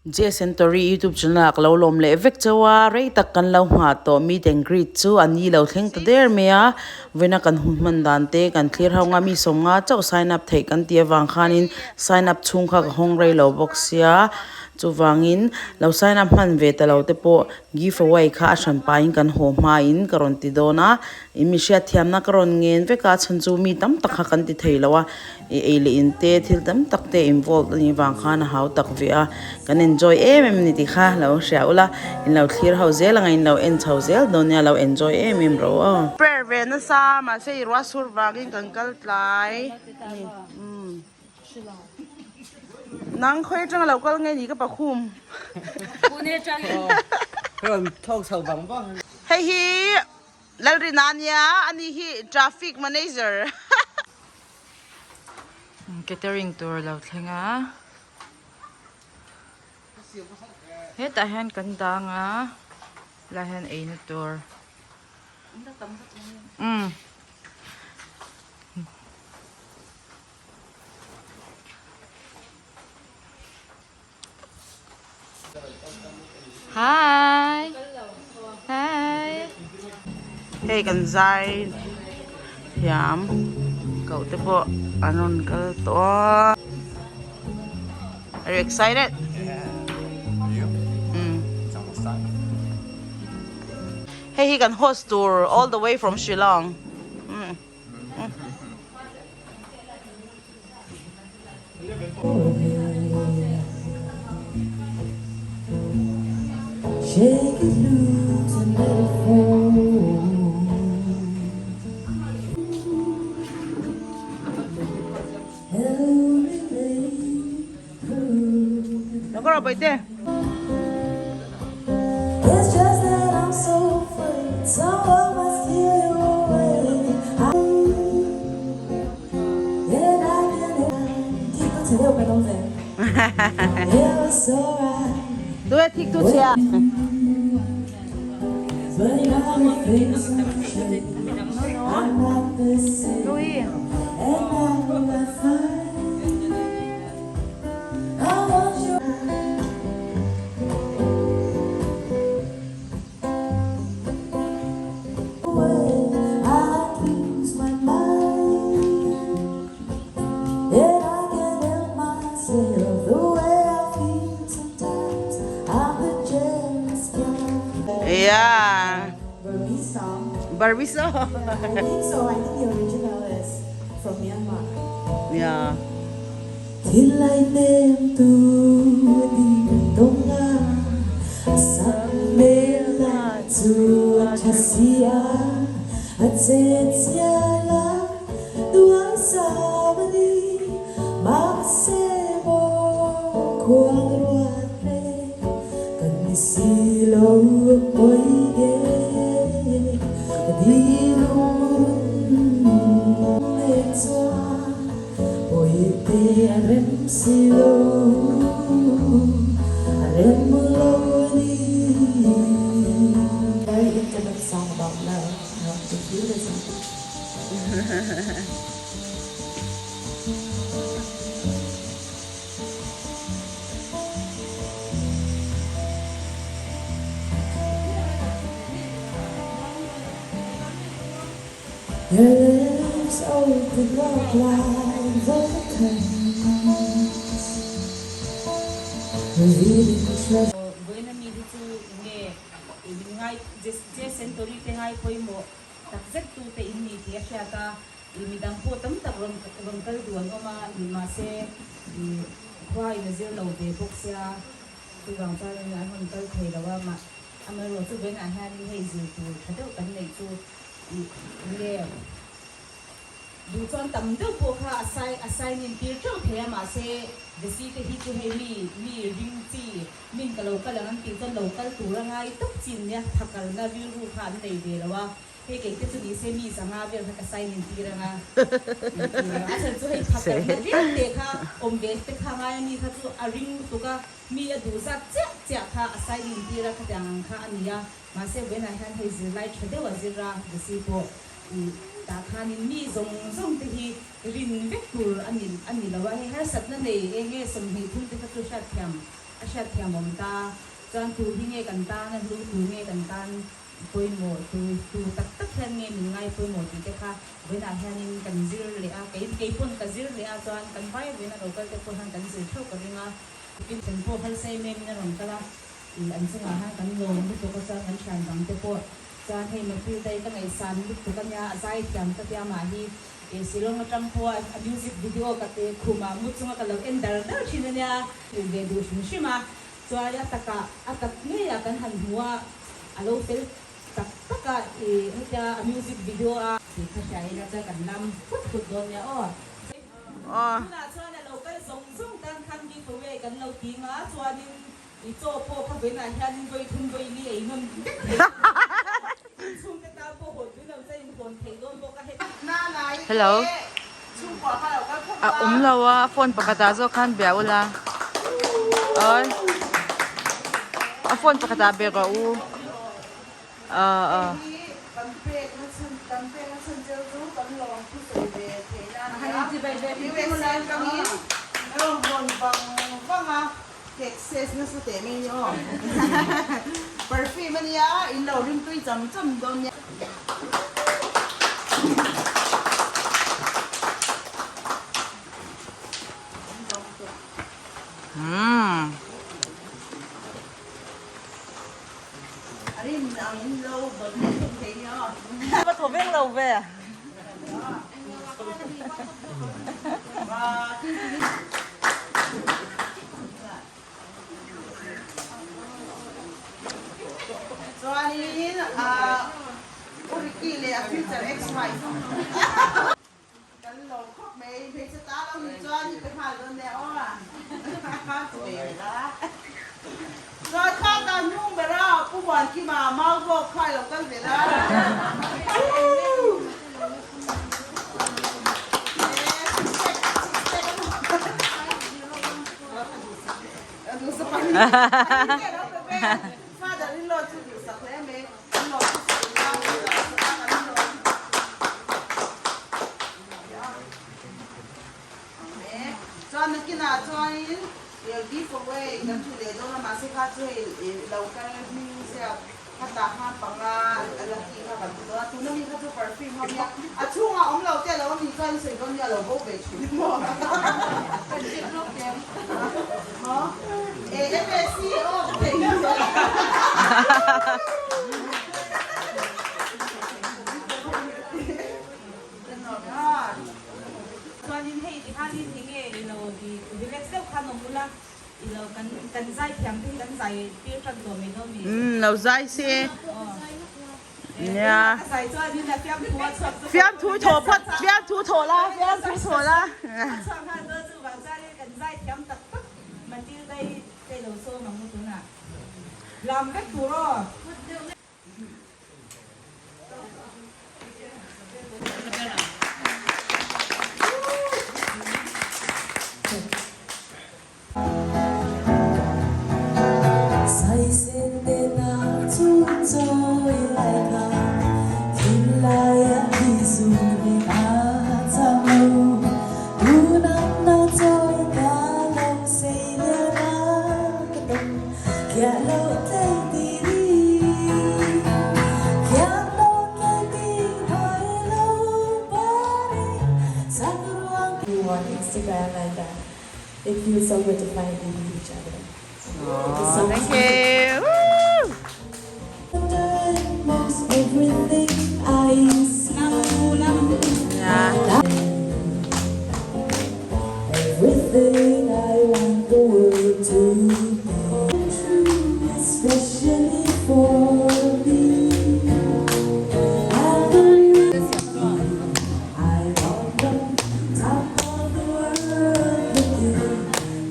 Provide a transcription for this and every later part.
Jsentory youtube channel ah ka lo lawm leh vek cheu a, rei tak kan lo nghah tawh meet and greet chu a ni lo thleng ta der mai a, vawiina kan hun hman dan te kan thlir ho nga mi sawmnga chauh sign up theih kan tih avang khanin sign up chhung kha ka hawng rei lo bawk sia chuvangin lo sign up hman ve ta lo te pawh give away kha a hran pahin kan haw hmain ka rawn ti dawn a, in mi hriatthiamna ka rawn ngen vek a chhan chu mi tam tak kha kan ti thei lo a. I ei leh in te thil tam tak te involved a nih vang khan a hau tak ve a, kan enjoy em em a ni tih kha lo hria ula, in lo thlir ho zel anga in lo en chho zel dawn nia lo enjoy em em rawh aw. Prayer ve nasa mahse i ruah sur vangin kan kal tlai ni umm nang khawi atanga lo kal nge ni ka pakhum hei hi Lalrina ania ani hi traffic manager. Catering tur lo thleng a hetah hian kan dang a helai hian eina tur umm Hi Hi Hei kan zai thiam koh te pawh an rawn kal tawh a Are you excited? Yeah. Are you? Mm. It's almost time. Hei hi kan host tur all the way from Shillong. Mm. Mm. Tue thik tu chhia. Tui. Yeah. Barbie song. I think so. I think the original is from Myanmar. Yeah. Very intimate song about love. I hope you feel the song. Your lips open up like volcanoes, revealing treasure. Vawiina mi hi chu nge min ngai Jsentory te ngai pawimawh takzet tu te in ni tih a hriat a, i midang pawh tam tak rawn rawn kal duh an awm a, i mahse i khua in a zir lo ve bawk sia chuvang chuanin an rawn kal thei lo a, mah amaherawh chu vawiinah hianin hei zir tur tha deuh kan neih chu i nge duh chuan tam deuh pawh kha a sai a sign in tir teuh thei a mahse Jessy te hi chu hei mi mi ring chi min ka lo kal ang an tih chuan lo kal tur a ngai tawp chin nia thakalna rilru kha an nei ve lo a. Hei kei te chu ni se mi zanga vel kha ka sign in tir anga a chhan chu hei phakatna tlem te kha awm ve te kha ngai a mi kha chu a ring lutuk a mi a duh zat chiah chiah kha a sign in tir a khatiang ang kha a ni a mahse vawiinah hian hei zirlai tha deuh a zir a Jessy pawh i tah khanin mi zawng zawng te hi rin vek tur a ni a ni lo a hei harsatna nei eng nge 23 te kha chu hriatthiam. a hriatthiam awm ta. Chuan tu hi nge kan tan a hlu, tu nge kan tan pawimawh, tu tu tak tak hian nge min ngai pawimawh tih te kha vawiinah hianin kan zir leh a, kei kei pawn ka zir leh a, chuan kan vai vawiin a lo kal te pawh hian kan zir theuh ka ring a. Tin, thlen pawh harsa em em in a rawn kal a, ih an chungah hian kan lawm lutuk a, chuan kan thian dang te pawh chuan hei Matilda-i ka ngaihsan lutuk a nia, a zai thiam ka tia mah hi ih Shillong atang pawh a music video ka te khumah mu chunga ka lo en dar dar thin a nia, tih ve duh hrim hrim a. Chuan a takah a tak ngeiah kan han hmu a, a lo fel tak tak a, ih hetia a music video a. Tih kha hria ila chuan kan lam phut phut dawn nia aw. Tunah chuan a lo kal zawng zawng tan khan give away kan lo ti nga chuanin i chaw pawh kha vawiinah hianin vawi thum vawi li ei nawn vek thei dawn a, inchhungte tan pawh hawn tui lo chuan inhawn thei dawn bawk a heti. Hello. A awm lo a phone pakhat ah zawk khan bia ula oi a phone pakhat ah bia rawh u ah ah. Umm. Chuanin U Ricky leh a future ex-wife kan lo khawp mai. Hmeichhe ta lo nih chuan i pe nghal dawn nia aw. Chuan kha ta hnung ber a Pu Muankima mau bawk kha i lo kal ve la. Chuan nakinah chuanin give away kan thu leh dawn a mahse kha chu hei lo kal hming ziak khatah khan panga a la tih kha kan ti dawn a tuna mi kha chu perfume ho nia a chhungah awm lo te a lo ni chuan i sawi dawn nia lo bo ve thin maw maw e MSc aw ka thei Chuanin hei ti khanin enge i lo i relax deuh khan awm ula i lo kan kan zai thiam te hi kan zai tir tan tawh mai dawn mi. Umm lo zai se. Nia. A zai chuanin a fiamthu a chhuak chu. Fiamthu thaw phawt fiamthu thaw la fiamthu thaw la. A chhuak nghal dawn chu vang chuanin kan zai thiam tak tak Matilda-i te lo sawm ang u tunah. Lam vek tur aw. You on Instagram and it feels so good to finally meet each other. Aww, thank you. Woo! Everything I see. Yeah. Everything I want the world to be true, especially for me. I believe I'm on the top of the world looking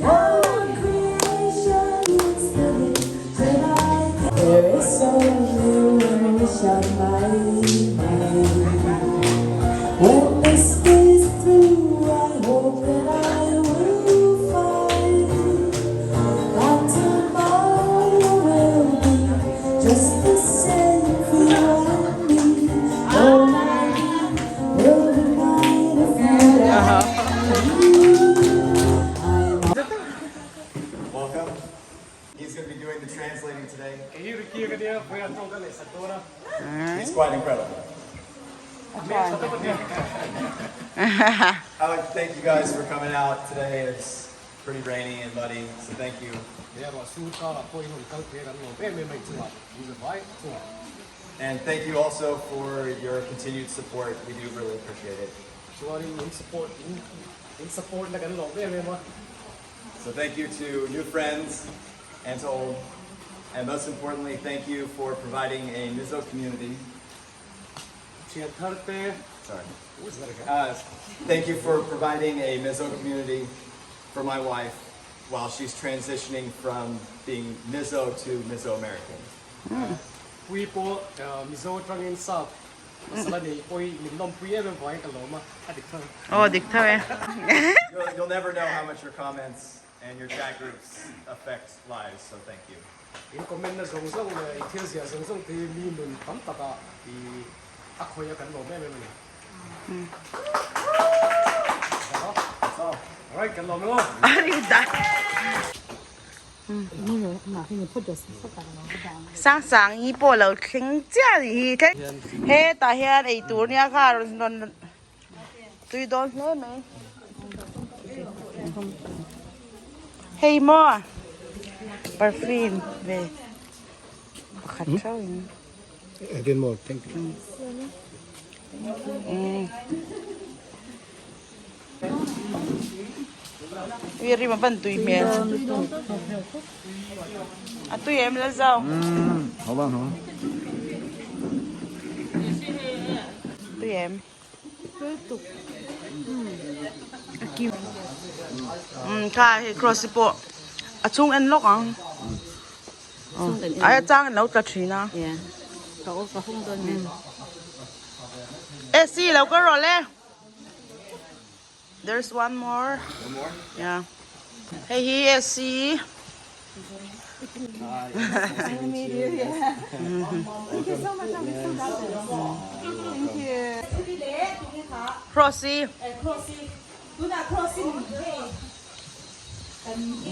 down on creation. It's the that I There is only one wish on my mind. When this day's through, I hope that I will find that tomorrow will be just the same for you and me. All I need will be mine if you Welcome. He's going to be doing the translating today. He's quite incredible. I'd like to thank you guys for coming out today. It's pretty rainy and muddy, so thank you. And thank you also for your continued support. We do really appreciate it. So thank you to new friends and to old. And most importantly, thank you for providing a Mizo community. Sorry. Uh, thank you for providing a Mizo community for my wife while she's transitioning from being Mizo to Mizo American. Pui pawh Mizo atangin sap pasal a neih pawh hi min lawmpui em em vangin ka lawm a, a dik tho. Aw dik tho e. You'll, you'll never know how much your comments and your chat groups affect lives, so thank you. In comment na zawng zawng leh i thil ziah zawng zawng te hi mi nun tam takah i a khawih a kan lawm em em a ni. That's all. Alright, kan lawm em aw. Sang sang hi pawh lo thleng chiah a nih hi thleng hetah hian eitur nia kha rawn rawn tui dawn hle mai hei maw perfume ve pakhat theuh in. Again more thank you. Ui rim a van tui hmel. A tui em la zau. Hold on, hold on. Tui em. Um kha hei cross hi pawh a chhung en lawk ang. Ai a chang an lo tla thin a. AC lo ka rawh le. There's one more. One more? Yeah. Hei hi AC. Hi, nice to meet you. Yeah. Thank you so much. I'm so Thank you. Crossy.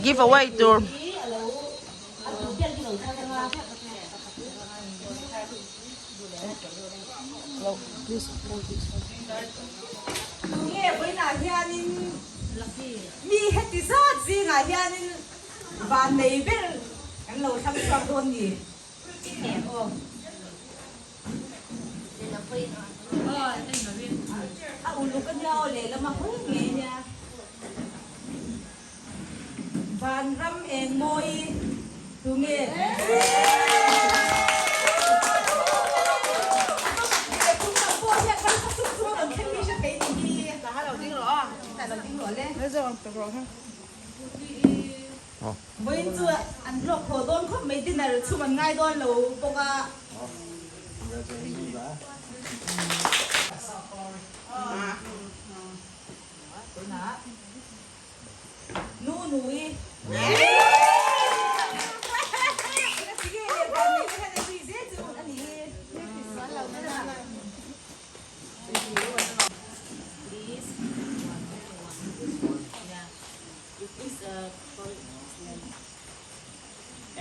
Give away tur. Tunge vawiinah hianin mi heti zat zingah hianin van nei ber kan lo thlang chhuak dawn ni aw. A uluk ania aw lehlam a hawi ngei ania. Vanram eng mawi tunge? Vawiin chu an hlawk haw dawn khawp mai dinner chhum an ngai dawn lo bawk a. Nu nui.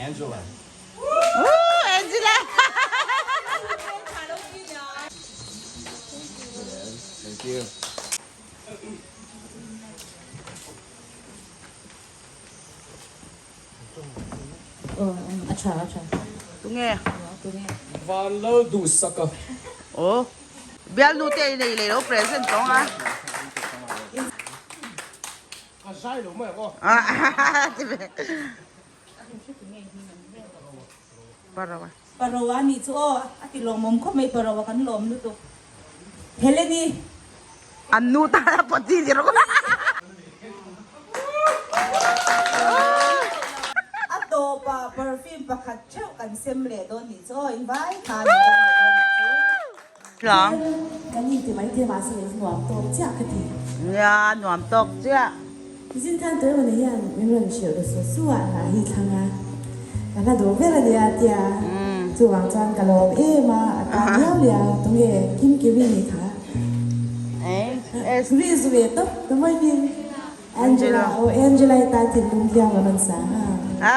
Angela. Woo Angela. Thank you. Tunge. Van lo duh sak a. Aw. Bialnu te nei lei lo present tawng a. Ka zai lo mai ang aw. Parawa. Parawa a nih chu aw, a ti lawmawm khawp mai Parawa kan lawm lutuk. Heleni. An nu tan a pawt chi ni rawh. A tawpah perfume pakhat theuh kan sem leh dawn nih chu aw, in vai khan in dawn leh dawn nih chu. Tlang. Kan inti mai te mahse leh nuam tawk chiah ka ti. Nia nuam tawk chiah. Zin khan tui emaw ni hian min rawn hrilh ta suah suah a hi thlang a, ka hla duh ber a nia tia chuvang chuan ka lawm em a, a tan liau liau tunge Kim Kiri ni kha risk ve tawp ta mai min Angela aw Angela i tan thinlung hiam a rawn sang a.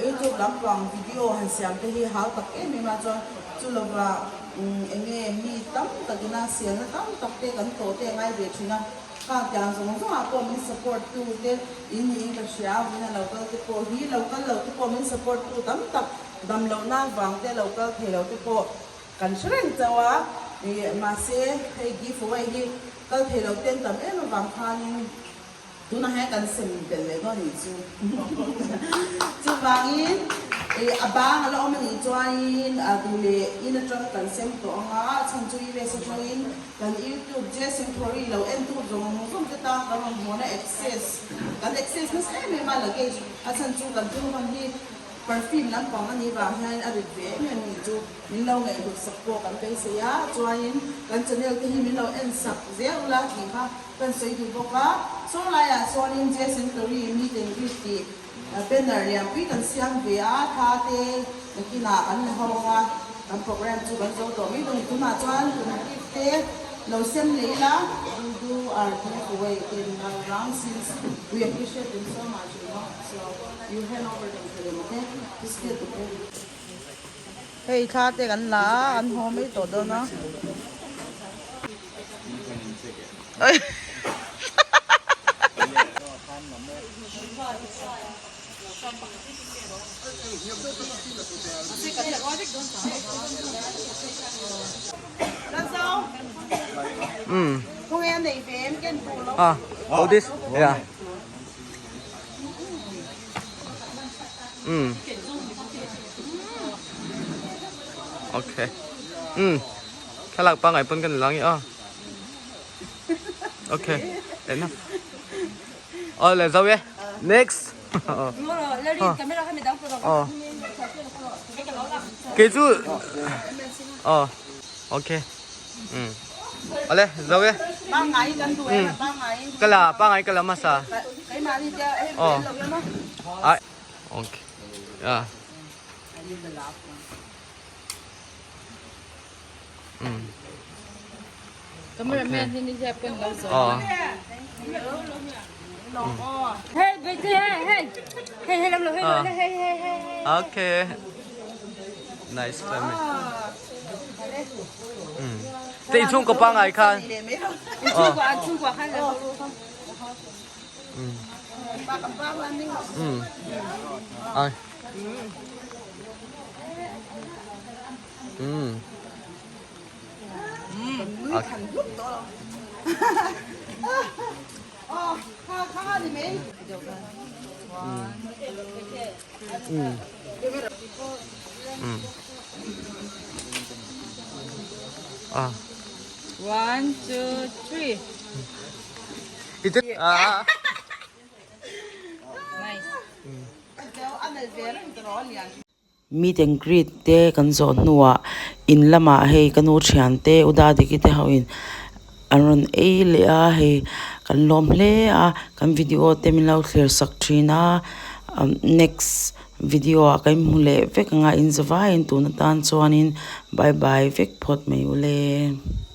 Youtube lampang video han siam te hi hau tak em em a chuan chu lova. Enge mi tam takina selna tam tak te kan tawh te a ngai ve thin a, khang tiang zawng zawngah pawh min support tu te in niin ka hria a, vawiin a lo kal te pawh hi lo kal lo te pawh min support tu tam tak dam lohna vang te lo kal thei lo te pawh kan hre reng chauh a, ih mahse hei give away hi kal thei lo ten tam em avang khanin Tunah hian kan sem belh leh dawn anih chu. Chuvangin ih a bang a la awm anih chuanin a duh leh in atang kan sem tawh ang a, a chhan chu US atangin kan YouTube Jason Thory lo en tu zawng zawng te tan kan rawn hawn a access kan access nasa em em a luggage a chhan chu kan thil hawn hi perfume lampang anih vang hian a rit ve em em anih chu. Min lo ngaihhlut sak pawh kan beisei a, chuanin kan channel te hi min lo en sak zel ula tih kha kan sawi duh bawk a. Saw laiah chuanin Jason Curry meet and greet tih banner lianpui kan siam ve a, tha te nakinah kan la ho ang a, kan program chu kan zo tawh mai dawn. Tunah chuan kan gift te lo sem leh ila, we do our give away in our round since we appreciate them so much you know, so you hand over them to them okay, just get okay. Hei thla te kan la a, an haw mai tawh dawn a. Ah, hold this. Yeah. Um. Okay. Um. Thlalak pangai pawn kan lang i a. Okay. Enough. Oh, le zo ye. Next. Oh. Kei chu Oh. Okay. Um. Ale zo ye. Um. Kala pangai kala masa. Oh. Ai. Okay. Yeah. Um. Cameraman hi ni hiap kan lo zo. Oh. Hey, hey, hey, hey, hey, hey, hey, hey, hey. Okay. Nice family. Um. Te chung ko pa ngai khan. Chung ko chung ko khan. Um. Um. Ai. Um. Um. Um. Ah. 1 2 3. Ite ah. Nice. Meet and greet te kan zawh hnuah in lamah hei ka nu thian te u Dadiki te ho in an rawn ei leh a hei kan lawm hle a kan video te min lo thlir sak thin a next video ah ka inhmu leh vek ang a in zavaiin tun atan chuanin bye bye vek phawt mai ule.